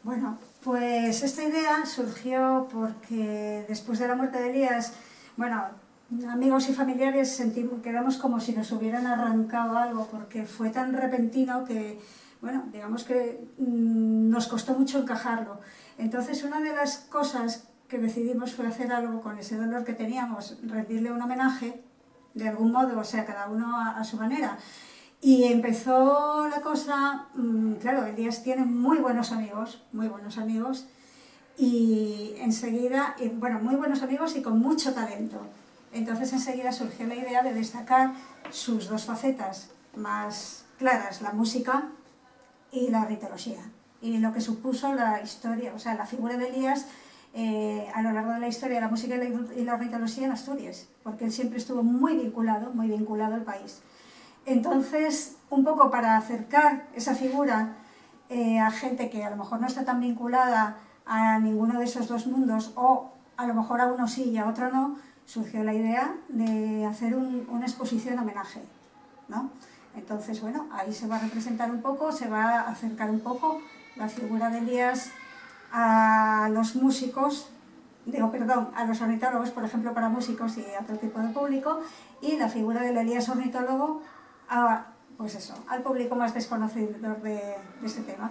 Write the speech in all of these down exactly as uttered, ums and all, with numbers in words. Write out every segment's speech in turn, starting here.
Bueno, pues esta idea surgió porque después de la muerte de Elías, bueno, amigos y familiares sentimos, quedamos como si nos hubieran arrancado algo, porque fue tan repentino que, bueno, digamos que mm, nos costó mucho encajarlo. Entonces, una de las cosas que decidimos fue hacer algo con ese dolor que teníamos, rendirle un homenaje de algún modo, o sea, cada uno a, a su manera. Y empezó la cosa, mm, claro, Elías tiene muy buenos amigos, muy buenos amigos, y enseguida, y, bueno, muy buenos amigos y con mucho talento. Entonces enseguida surgió la idea de destacar sus dos facetas más claras, la música y la ornitoloxía, y lo que supuso la historia, o sea, la figura de Elías eh, a lo largo de la historia de la música y la, y la ornitoloxía en Asturias, porque él siempre estuvo muy vinculado, muy vinculado al país. Entonces, un poco para acercar esa figura eh, a gente que a lo mejor no está tan vinculada a ninguno de esos dos mundos, o a lo mejor a uno sí y a otro no, surgió la idea de hacer un- una exposición homenaje, ¿no? Entonces, bueno, ahí se va a representar un poco, se va a acercar un poco la figura de Elías a los músicos, digo, perdón, a los ornitólogos, por ejemplo, para músicos y a otro tipo de público, y la figura del Elías ornitólogo a, pues eso, al público más desconocedor de, de este tema.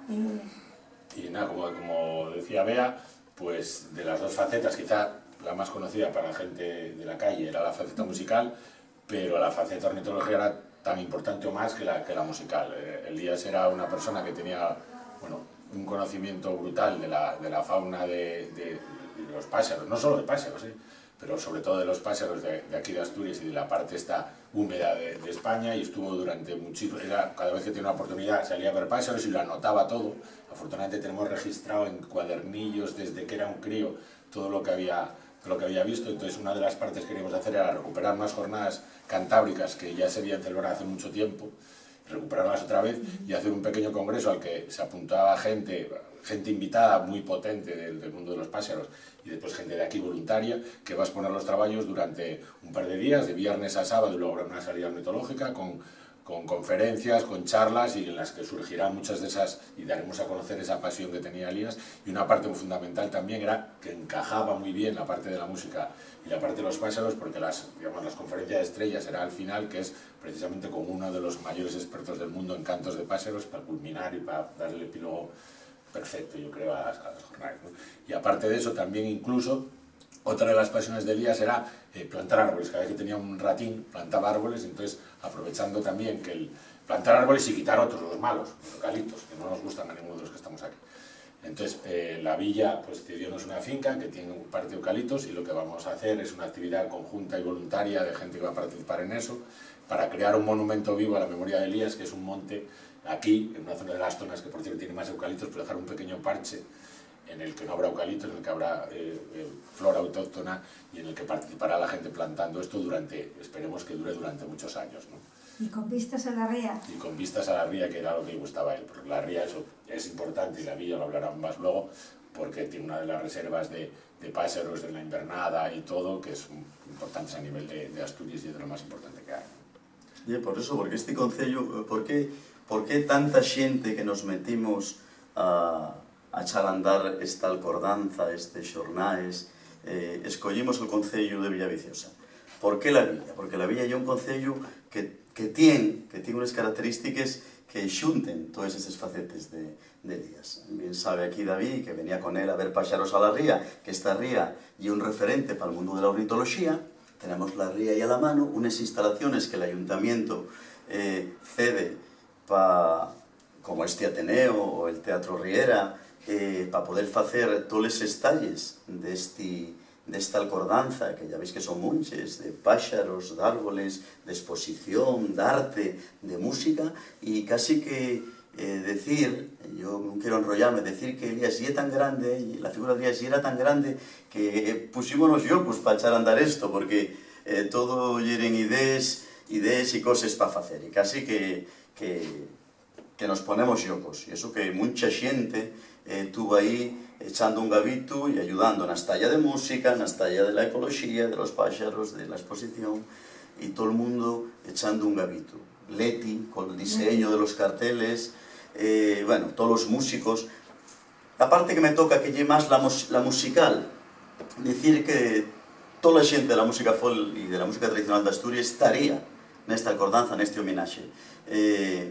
Y Y nada, como, como decía Bea, pues de las dos facetas, quizá la más conocida para la gente de la calle era la faceta musical, pero la faceta ornitológica era tan importante o más que la, que la musical. Eh, Elías era una persona que tenía, bueno, un conocimiento brutal de la, de la fauna de, de- de los pájaros, no solo de pájaros, ¿eh? Pero sobre todo de los pájaros de, de aquí de Asturias y de la parte esta húmeda de, de España, y estuvo durante muchísimo, era, cada vez que tenía una oportunidad salía a ver pájaros y lo anotaba todo. Afortunadamente tenemos registrado en cuadernillos desde que era un crío todo lo que había, todo lo que había visto. Entonces una de las partes que queríamos hacer era recuperar unas jornadas cantábricas que ya se habían celebrado hace mucho tiempo, recuperarlas otra vez y hacer un pequeño congreso al que se apuntaba gente, gente invitada muy potente del, del mundo de los pájaros, y después gente de aquí voluntaria, que va a exponer los trabajos durante un par de días, de viernes a sábado, y luego habrá una salida ornitológica con, con conferencias, con charlas, y en las que surgirán muchas de esas, y daremos a conocer esa pasión que tenía Elías. Y una parte fundamental también era que encajaba muy bien la parte de la música y la parte de los pájaros, porque las, digamos, las conferencias estrellas será al final, que es precisamente con uno de los mayores expertos del mundo en cantos de pájaros, para culminar y para dar el epílogo perfecto, yo creo, a, a las jornadas, ¿no? Y aparte de eso, también incluso otra de las pasiones de Elías era eh, plantar árboles. Cada vez que tenía un ratín, plantaba árboles, entonces aprovechando también que el plantar árboles y quitar otros, los malos, los eucaliptos, que no nos gustan a ninguno de los que estamos aquí. Entonces, eh, la villa pues cediónos una finca que tiene parte de eucaliptos, y lo que vamos a hacer es una actividad conjunta y voluntaria de gente que va a participar en eso, para crear un monumento vivo a la memoria de Elías, que es un monte aquí, en una zona de las zonas que, por cierto, tiene más eucaliptos, pero dejar un pequeño parche en el que no habrá eucaliptos, en el que habrá eh, eh, flora autóctona, y en el que participará la gente plantando esto durante, esperemos que dure durante muchos años, ¿no? Y con vistas a la ría. Y con vistas a la ría, que era lo que le gustaba a él, porque la ría eso es importante, y la villa, lo hablarán más luego, porque tiene una de las reservas de, de pájaros en la invernada y todo, que son importantes a nivel de, de Asturias y es de lo más importante que hay. Y por eso, porque este concello, por qué, por qué tanta xente que nos metimos a, a echar a andar esta alcordanza, estes xornaes, eh, escoyimos el concello de Villaviciosa? Por qué la villa? Porque la villa ye un concello que, que tien, que tien unes característiques que xunten toes estes facetes de, de Elías. Bien sabe aquí David, que venía con él a ver páxaros a la ría, que esta ría ye un referente pal mundu de la ornitoloxía. Tenemos la ría ahí a la mano, unes instalaciones que l'ayuntamiento eh, cede pa, como este Ateneo o el Teatro Riera, eh, pa poder facer toles estalles d'esti, d'esta alcordanza, que ya veis que son munches, de páxaros, d'árboles, d'esposición, d'arte, de música, y casi que eh, decir, yo nun quiero enrollame, decir que Elías ye tan grande, y la figura de Elías yera tan grande, que eh, puxímonos llocos pa echar a andar esto, porque eh, todo yeren idees, idees y coses pa facer, y casi que, que, que nos ponemos llocos. Y eso que muncha xente eh, tuvo ahí echando un gabitu y ayudando na estalla de música, na estalla de la ecoloxía, de los páxaros, de la exposición, y todo el mundo echando un gabitu. Leti, col diseño de los carteles, eh, bueno, todos los músicos, La parte que me toca, que ye más la mus-, la musical, dicir que tola xente de la música folk y de la música tradicional d'Asturies taría nesta alcordanza, nesti homenaxe. Eh,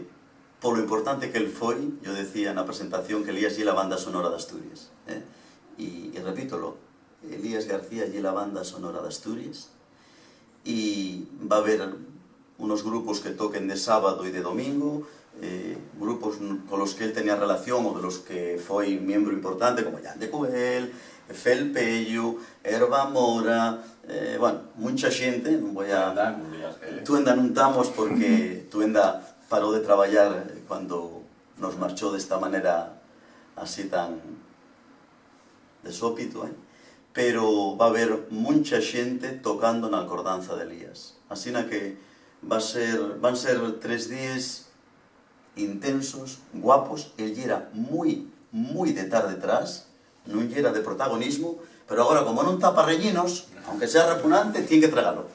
polo importante que el foi, yo decía na presentación que Elías ye la banda sonora d'Asturies, eh? Y, y repítolo, Elías García ye la banda sonora d'Asturies, y va haber unos grupos que toquen de sábado y de domingo, eh, grupos n-, con los que él tenía relación o de los que foi miembro importante, como Jan de Cubel, Felpeyu, Herba Mora, eh, bueno, mucha xente, non voi a... Tuenda nun digas que, eh. Tuenda nun tamos porque Tuenda paró de trabayar, eh, cuando nos marchó d'esta manera así tan de sopito, eh? Pero va haber muncha xente tocando na alcordanza d'Elías. Asina que va ser, van ser tres díes intensos, guapos. El yera mui, mui de tar detrás, nun yera de protagonismo, pero agora, como nun ta pa reñinos, aunque sea repunante, tien que tragalo.